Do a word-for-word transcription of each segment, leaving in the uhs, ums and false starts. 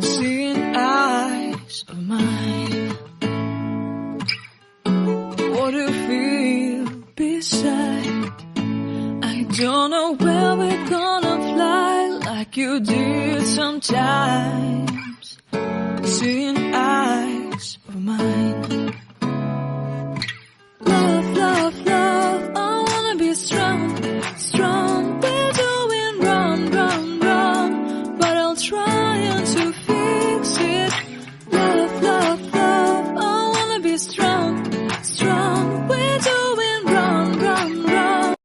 Seeing eyes of mine. What do you feel beside? I don't know where we're gonna fly like you did sometimes. Seeing eyes of mine. Love, love, love, I wanna be strong, strong. We're doing wrong, wrong, wrong, but I'll try to fix it. Love, love, love, I wanna be strong, strong. We're doing wrong, wrong, wrong.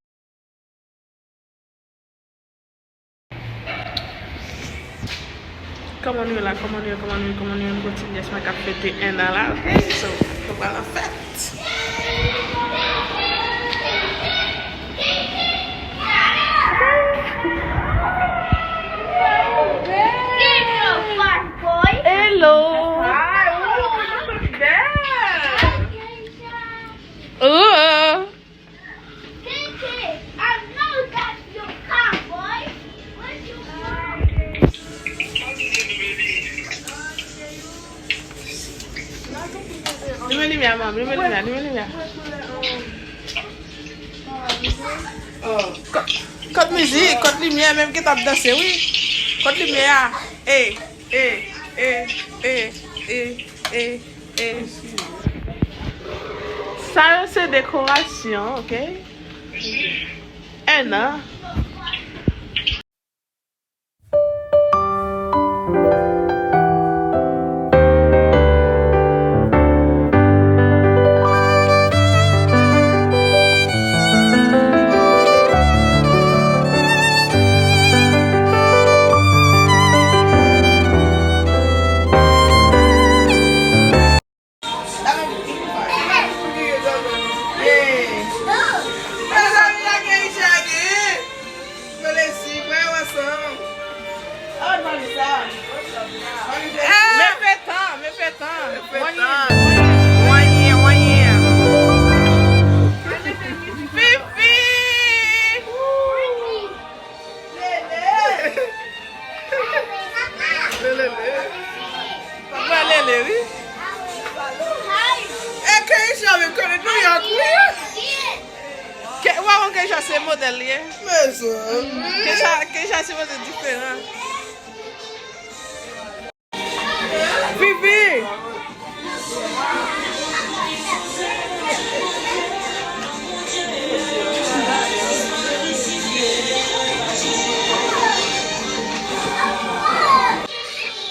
Kòman nou ye la? Kòman nou ye? Kòman nou ye? Kòman nou ye? M kontinye, yes, mwen k ap fete un an la, ok? So, nou pral nan fèt. Hello. Hi, ooh, you look bad. Ooh. Limen limyè a, manmi, limen limyè a, limen limyè a. Kot, kot mizik, kot limyè, menm ki t ap danse, wi. Kot limyè a. Ey, ey, ey, ey, ey, ey, ey, ey. Sa yo se dekorasyon, ok? Un an. Mezanmi, la Keisha gen. Mwen lesi, mwen ansanm. Avan Vanessa. Men fè tan, men fè tan. Men fè tan. Wanyen, wanyen. Fifi! Lele! Lele, lele. Mwen lele, wi. E Keisha, men konnen New York, wi. Ke, ou pa konn Keisha se modèl li ye? Mezanmi. Keisha, Keisha se modèl diferan. Fifi!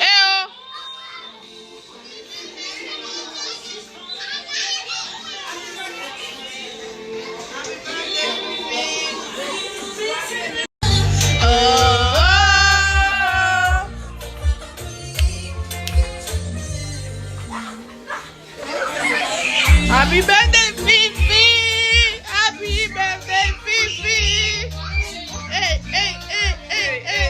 Eh oh! Happy birthday, Fifi! Happy birthday, Fifi! Hey, hey, hey, hey, hey, hey.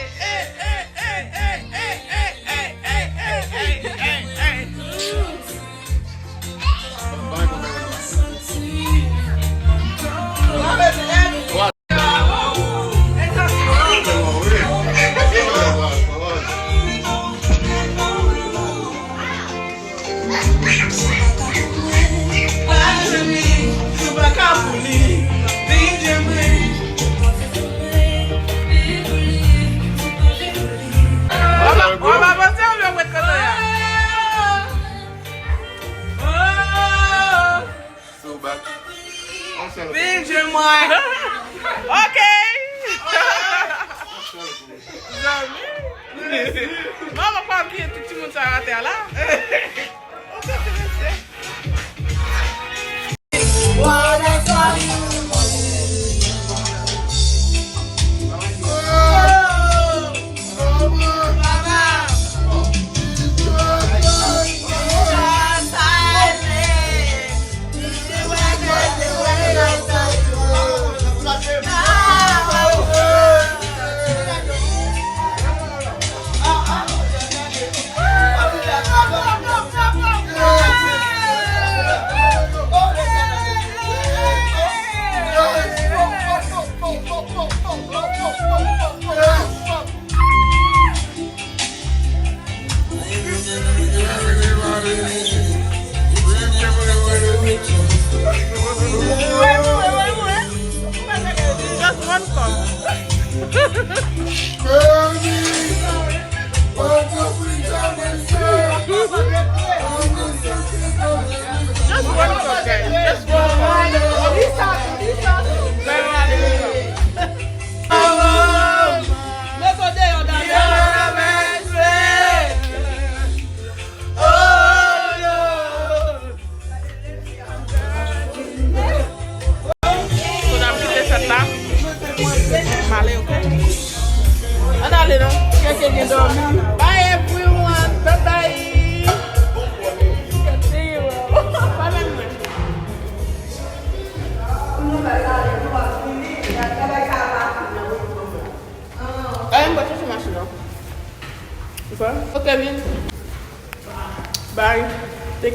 Vin jwenn mwen. Ok. Zanmi. Manman pa bliye tout timoun sa yo atè a la.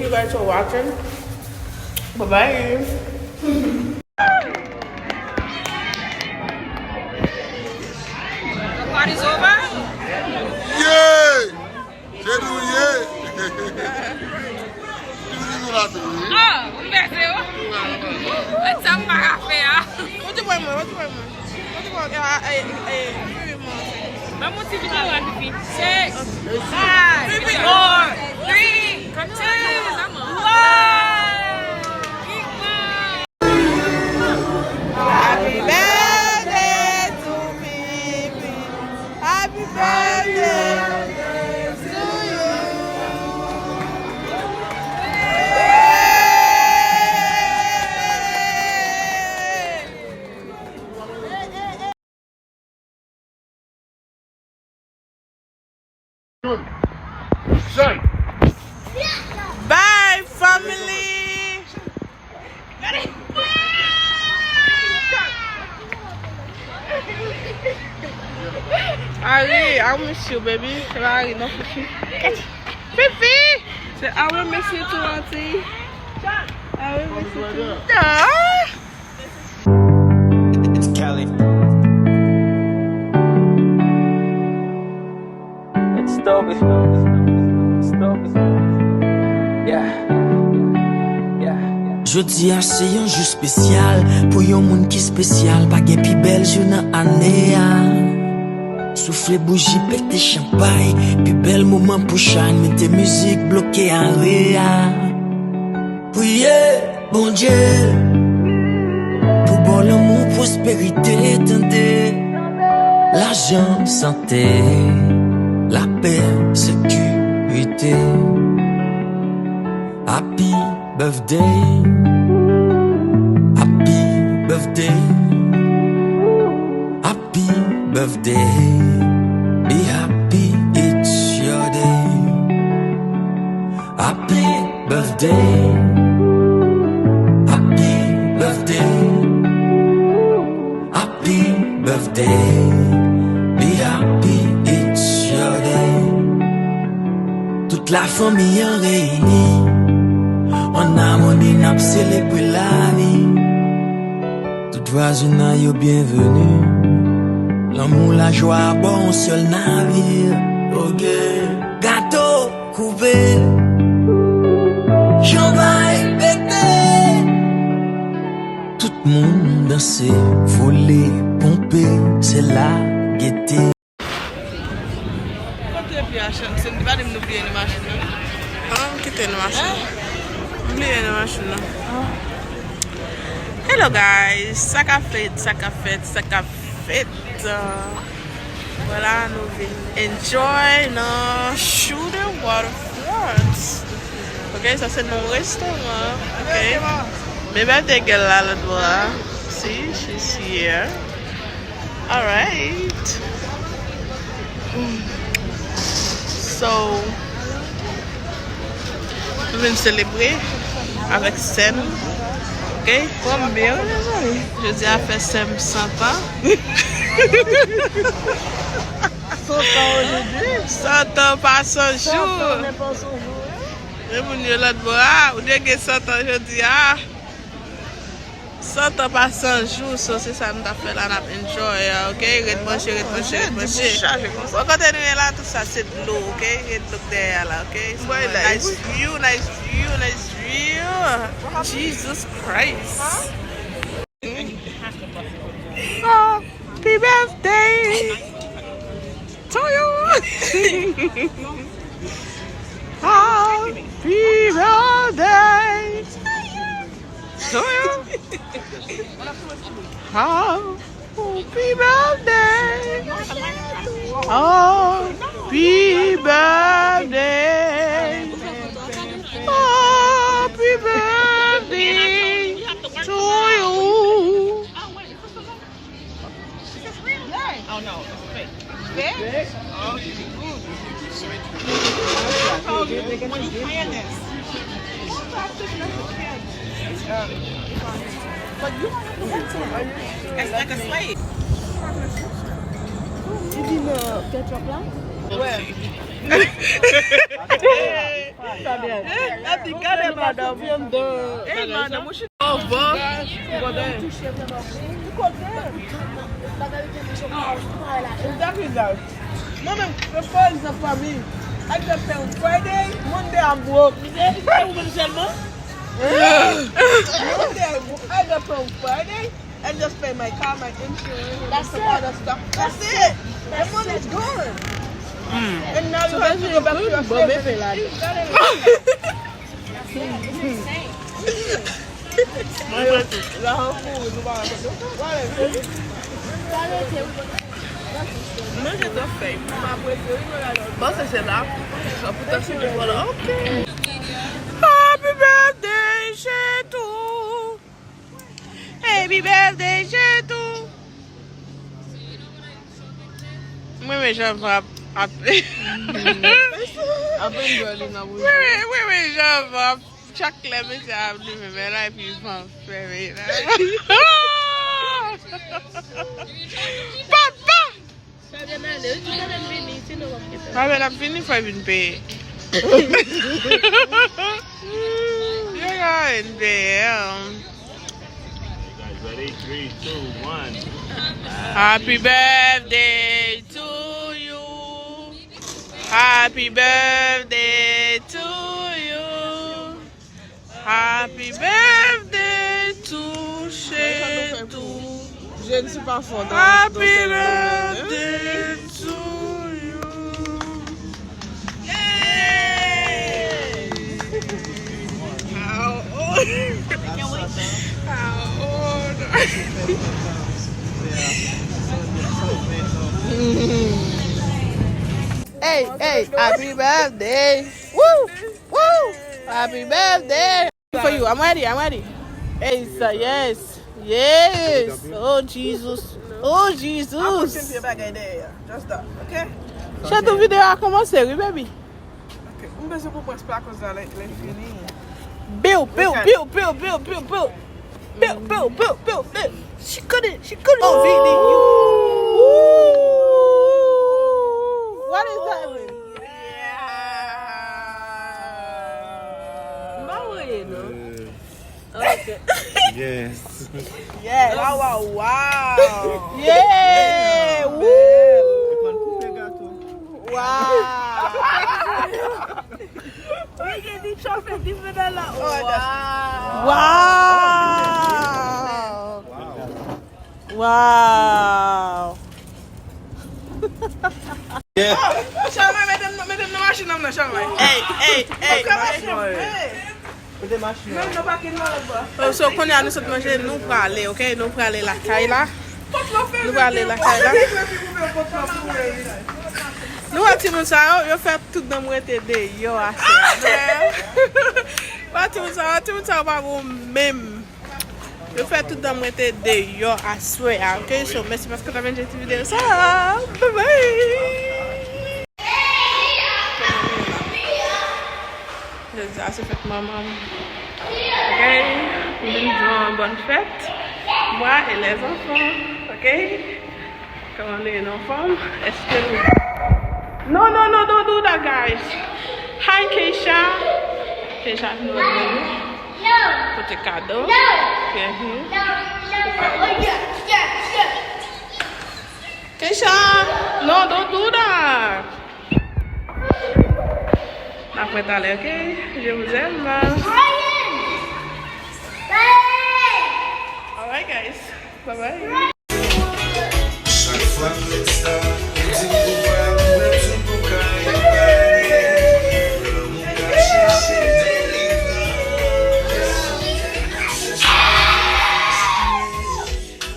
You guys for watching. Bye bye. The party's over? Yeah! Se nou ye! Ki nou la tou, wi? Oh, m pèse, oh. Mwen sa m pa ka fè a. Ou te pran mwen, ou te pran mwen. Ou te pran, eh, eh, eh, eh, wi, wi, mwen. Ban m yon ti videyo a, Fifi. Six, five, four, three, two, one. Happy birthday to Fifi. Happy birthday to you. Bye, family. Ari, I miss you, baby. Se pa Ari, non, Fifi. Fifi! Se I will miss you too, auntie. I will miss you too. Ah! It's Kelly. It's Toby. It's Toby. Yeah. Yeah. Jodi a se yon jou espesyal pou yon moun ki espesyal. Pa gen pi bèl jou nan ane a. Soufle bouji, pete chanpay. Pi bèl moman pou shine. Mete mizik, bloke are a. Priye Bondye pou ba w lanmou, pwosperite, tande. Lajan, sante, lapè, sekirite. Happy birthday. Happy birthday. Happy birthday. Be happy, it's your day. Happy birthday. Happy birthday. Happy birthday. Be happy, it's your day. Tout lafanmi an reyini. An amoni n ap selebre lavi. Tout vwazinay yo byenveni. Lanmou, lajwa a bò yon sèl navir. Ok. Gato koupe. Chanpay pete. Tout moun danse, vole, ponpe, se la gete. Kote pye a, Chancy? M te pa di m nou bliye nan machin nan. Ah, m kite nan machin nan. M bliye nan machin nan. Hello guys, sa k ap fèt, sa k ap fèt, sa k ap fèt. Vwala, nou vin enjoy nan Shooter Waterfront. Ok, sa se nan restoran. Ok. Men bèl te gèl la lòt bò a. See, she's here. Alright. So, nou vin selebre avèk sè m. Ok? Pran m byen, wi, mezanmi. Jodi a fè sè m san tan. San tan ojodi. San tan pa san jou. San tan, men pa san jou, wi. Men moun yo lòt bò a, ou te gen san tan jodi a. San tan pa san jou, so se sa nou t ap fè la, n ap enjoy, ok? Ret branche, ret branche, ret branche. Bon, kote nou ye la, tout sa se dlo, ok? Gen dlo k dèyè a la, ok? So, nice view, nice view, nice view. Jesus Christ. Happy birthday to you. Happy birthday to you. Happy birthday. Happy birthday. Happy birthday to you. Oh no, it's fake. Fake? Oh, you rude. I told you, when you playing this. But you don't have to wait till it's like a slave. Li di nan ketchup la? Wè. Gade madanm. Ey, madanm, ou chita anvan. Mwen menm, for example, for me, I get paid on Friday, Monday I'm broke. Monday, I get paid on Friday, I just pay my car, my insurance, and some other stuff. That's it. The money's gone. And now you have to go back to your family. Manje twòp fèy. Bon, se se la. Sa pou ta sou de bò la. Ok. Happy birthday, Chetou. Happy birthday, Chetou. Mwen, men jan van ap, ap. Apre m jwe li nan bouch. Mwen, men, mwen, men jan van ap. Chak lè mesye a ap leve men la epi van fèmen la. Papa! Fabien ale, wi, tout ane m vini, sinon w ap gen pwoblèm. Fabien ap vini, fò l vin peye. Yo ka vin peye. Happy birthday to you. Happy birthday to you. Happy birthday to Chetou. Je ne suis pas fort dans, dans ces domaines, hein. Happy birthday to you. Yay! How old? How old? Hey, hey, happy birthday. Woo! Woo! Happy birthday! For you. I'm ready, I'm ready. Hey, sir, yes. Yes. Oh, Jesus. Oh, Jesus. Apot se vye bagay dèyè a. Just stop, ok? Chetou, videyo a kòmanse, wi, baby. Ok. M bezwen pou pran spakos la lè, lè fini. Biw, biw, biw, biw, biw, biw, biw. Biw, biw, biw, biw, biw. She couldn't, she couldn't. Oh, V D U. Ooh. What is that? M pa voye, non. Ok. Yes. Yes. Wow, wow, wow. Yeah. Woo. Wow. Wi, gen di chofè dife nan la. Wow. Wow. Wow. Charmaine, mete m nan, mete m nan machin nan, Charmaine. Hey, hey, hey. Mete machin nan. Oh, so, kounye a nou sot manje, nou prale, ok? Nou prale lakay la. Nou prale lakay la. Nou wè timoun sa yo, yo fè tout dan m rete deyò aswè a. Wè timoun sa yo, timoun sa yo pa bon menm. Yo fè tout dan m rete deyò aswè a, ok? So, mèsi paske w t ap enjoy ti videyo sa. Bye bye! Jodi a se fèt manman m. Ok? M vin di w bonne fête. Moi et les enfants. Ok? Kòman nou ye, nou anfòm? Èske nou... No, no, no, don't do that, guys. Hi, Keisha. Keisha, nou vini. Pote kado. Keisha, no, don't do that. N ap wè talè, ok? Je vous aime. Alright, guys. Bye bye. Chak fwa m lèk sa, yo di m pou pa, yo di m pou ka, yo pa vle. Lanmou k ap chèche delivrans.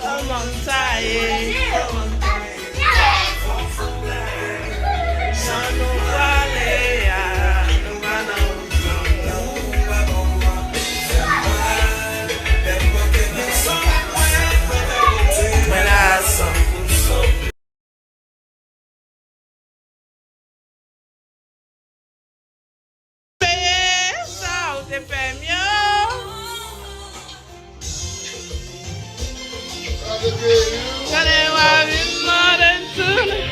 Kòman sa ye? Kòman sa ye? Sa nou prale a, nou pa nan wout lan, lanmou pa bon an. Fè m mal, fè m manke nan san mwen, mwen la san pou san. Peye sa ou te fè m yo. Gade w ap vin mande m tounen.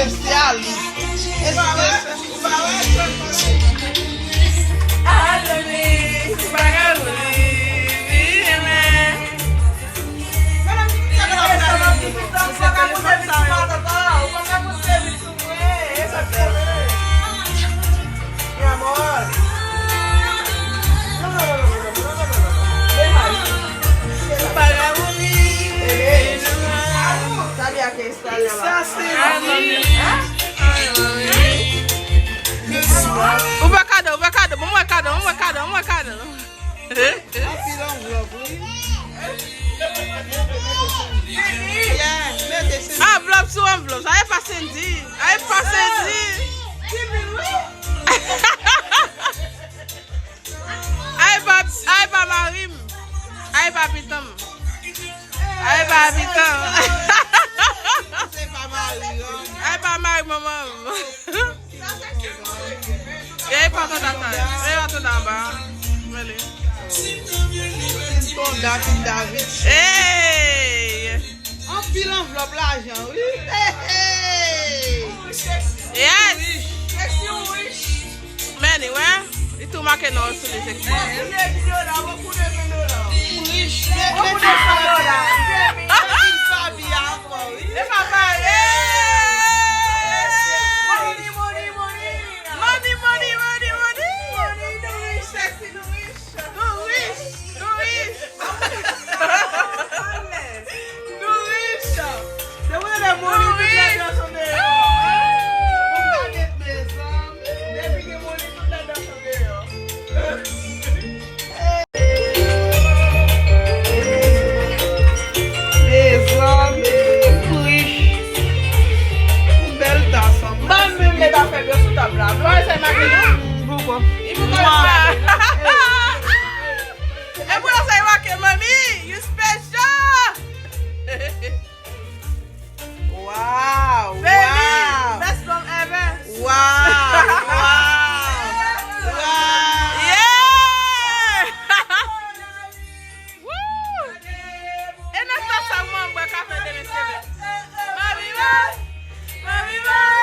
Espesyal. Espesyal. Sa se vi. Ouvè kado, ouvè kado, ban mwen kado, ban mwen kado, ban mwen kado. Anpil anvlòp, wi. Anvlòp sou anvlòp. Sa e pa Sendy. Sa e pa Sendy. Ay pa, ay pa mari m. Ay pa pitan m. Ay pa pitan m. Ay pa mari manman m. Ey, pa tande sa. Ey, pa tande anba. Mele. Tonda, King David. Ey! Anpil anvlòp lajan, wi. Hey, hey! Yes! Sexy rich. Mele, wè? Li tou make nò sou li, sexy. Beaucoup de dola, beaucoup de dola. Rich. Beaucoup de dola. Mele Fabia ankò, wi. E pa pale. Money, money, money. Money, money, money, money. Money, nou rich, sexy, nou rich. Nou rich, nou rich. Nou rich. Depi w lè money, tout lè gason deyò. Ou pa gen mezanmi. Depi gen money, tout lè gason deyò. Mezanmi, rich. Yon bèl tas anplis. Ban m menm met afè m yo sou tab la. Mwen se make nou. Poukwa? Li pou konn sa. E pou yo sa make money, you special. Wow, baby, wow. Best mom ever. Wow, wow, wow. Yeah. Woo! E nan tan sa mwen bwè kafe demen se vre. Mami, mami, mami, mami.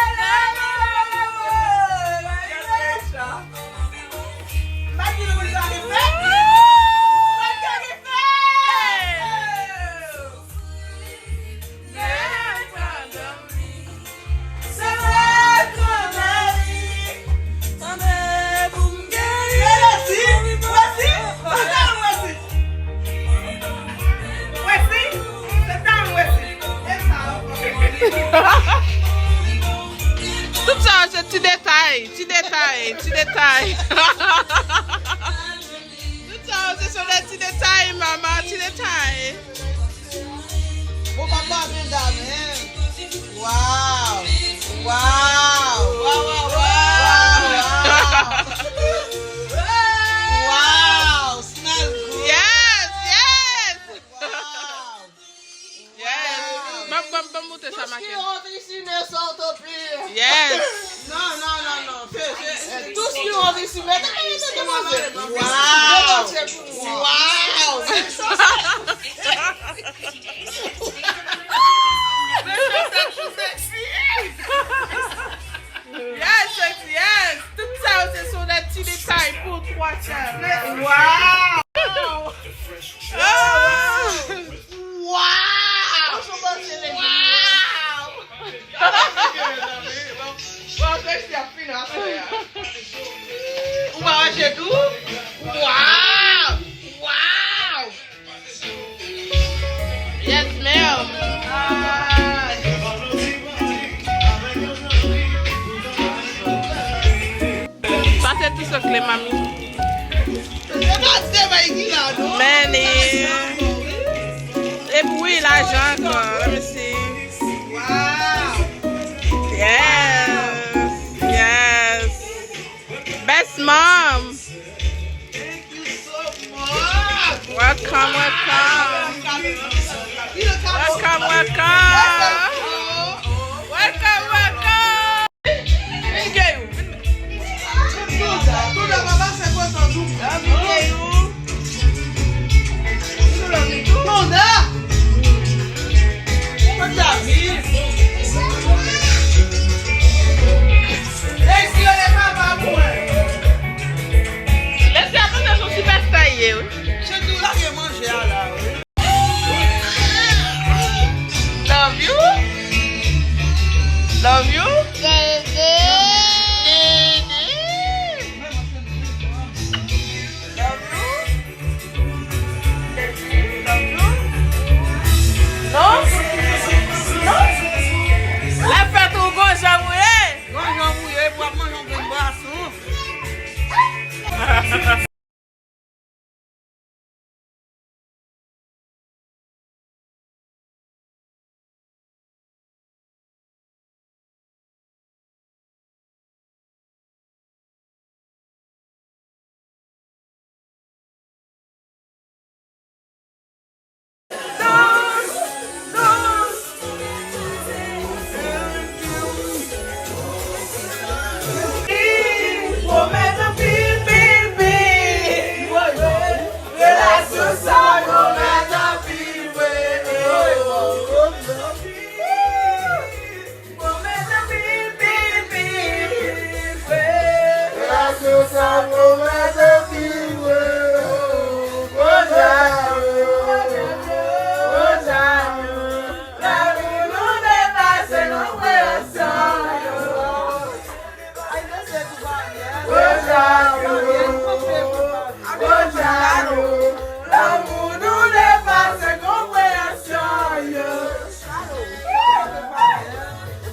Tout sa yo se ti detay, ti detay, ti detay. Tout sa yo se sou de ti detay, mama, ti detay. Bon, papa, medam, hein? Wow! Wow! Wow, wow, wow! Wow! Smell good! Yes, yes! Wow! Yes! Ban, ban, ban m moute sa make. Tout ce qui rentre ici ne sort plus. Yes! Non, non, non, non. Fè, fè. Tout ce qui rentre ici, mete, mete, mete, mete. Wow! Mete pou mwen. Wow! Mesye, sexy, sexy. Yes, sexy, yes. Tout sa yo se sou de ti detay pou twa chèn. Wow! Oh! Wow! Wow! Ou pa mache tou? Wow! Wow! Yes, ma'am. Ah. Le mami. Men, e, epi wi, lajan ankò. Let me see. Yes. Yes. Best mom. Welcome, welcome. Welcome, welcome. Welcome, welcome. Vin gen yo. Tonda, tonda, papa, se kontan tou. Vin gen yo. Tonda. Tonda, vin. Lesi, ale papa mwen. Lesi, atann, se yon sipèsta ye, wi. Chedou lage manje a la, wi. Love you. Love you. Love you. Love you. Non? Non? Lè fèt ou gon jan mouye. Gon jan mouye, pou ap manje yon grenn bwason. Pwomèt anpil, pil, pil. Relasyon sa pwomèt anpil, wi. Pwomèt anpil, pil, pil, wi. Relasyon sa pwomèt anpil, wi. Wojan yo, wojan yo. Lanmou nou depase konpreyansyon yo. Wojan yo, wojan yo. Lanmou nou depase konpreyansyon yo.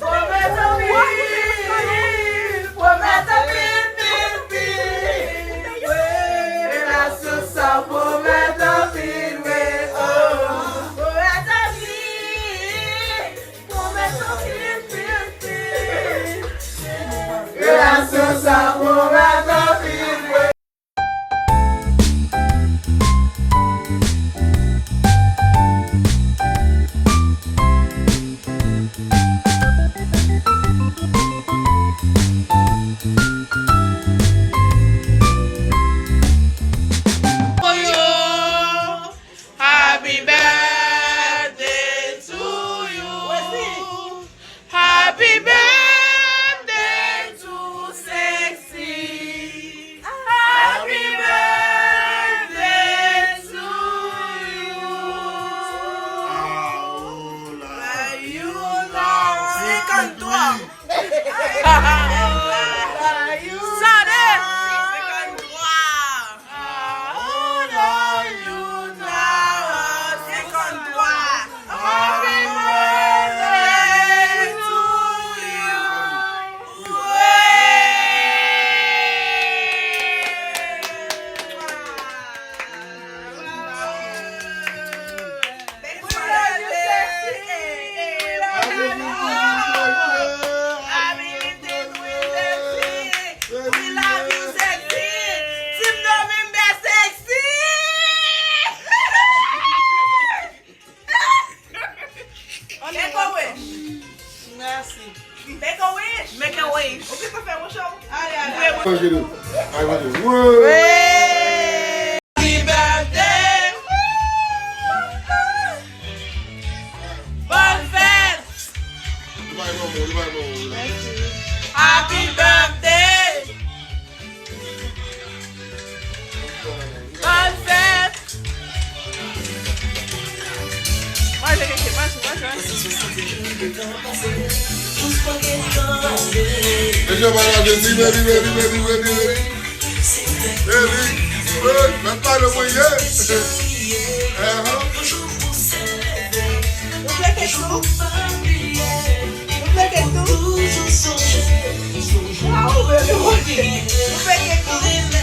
Pwomèt anpil, pwomèt anpil, pil, pil. Relasyon sa pwomèt anpil, wi, oh. Pwomèt anpil, pwomèt anpil, pil, pil. Relasyon sa pwomèt anpil, wi. Happy birthday to you. Happy birthday to Sexy. Happy birthday to you. How old are you now? Senkanntrwa. How old are you now? Senkanntrwa. How old are you now? Senkanntrwa. Happy birthday to you. We love you, Sexy. We love you, Sexy. Team November, Sexy. Make a wish. Mèsi. Make a wish. Make a wish. Ou gentan fè yon show? Ay, ay, ay. Happy birthday. Bòn fèt. Happy birthday. Bòn fèt. Manje, keke, manje, manje, manje. Mesye, pa lage, libe, libe, libe, libe, libe. Eli, hey, mèt pale mwen ye. Ahan. Ou vle kek tou? Ou vle kek tou? Waw, ou vle kek tou? Ou vle kek tou?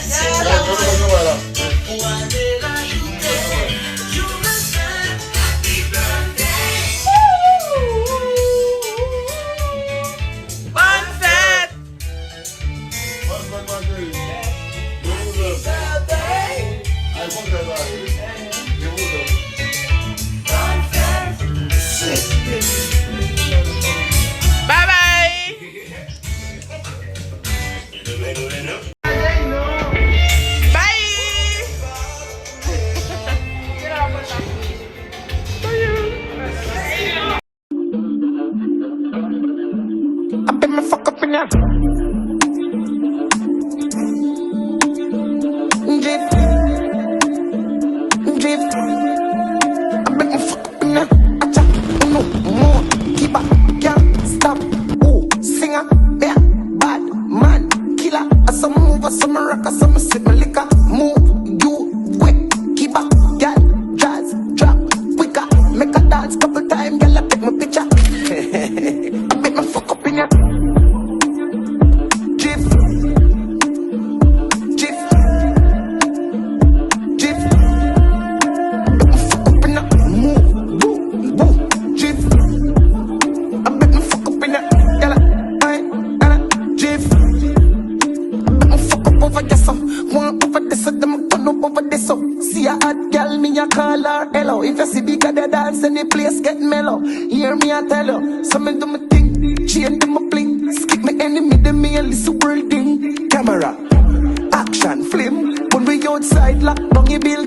Some rock, some sip my liquor. Move, you quick, keep up, girl, jazz, drop, quicker. Make a dance couple time, girl, I take my picture. I make my fuck up in ya. Jiff, jiff, jiff. Make my fuck up in ya. Move, woo, woo, jiff. I make my fuck up in ya. Yalla, ay, yalla, jiff. Mek mi fuck up over there so. One over there so, dem a turn up over there so. See a hot girl, mi a call her hello. If yuh see big a di dance, any place get mellow. Hear mi a tell yuh, so mi do mi ting, chain dem a fling. Skip mi enemy, dem mi a listen world thing. Camera, action, film. When we outside, lock down yuh building.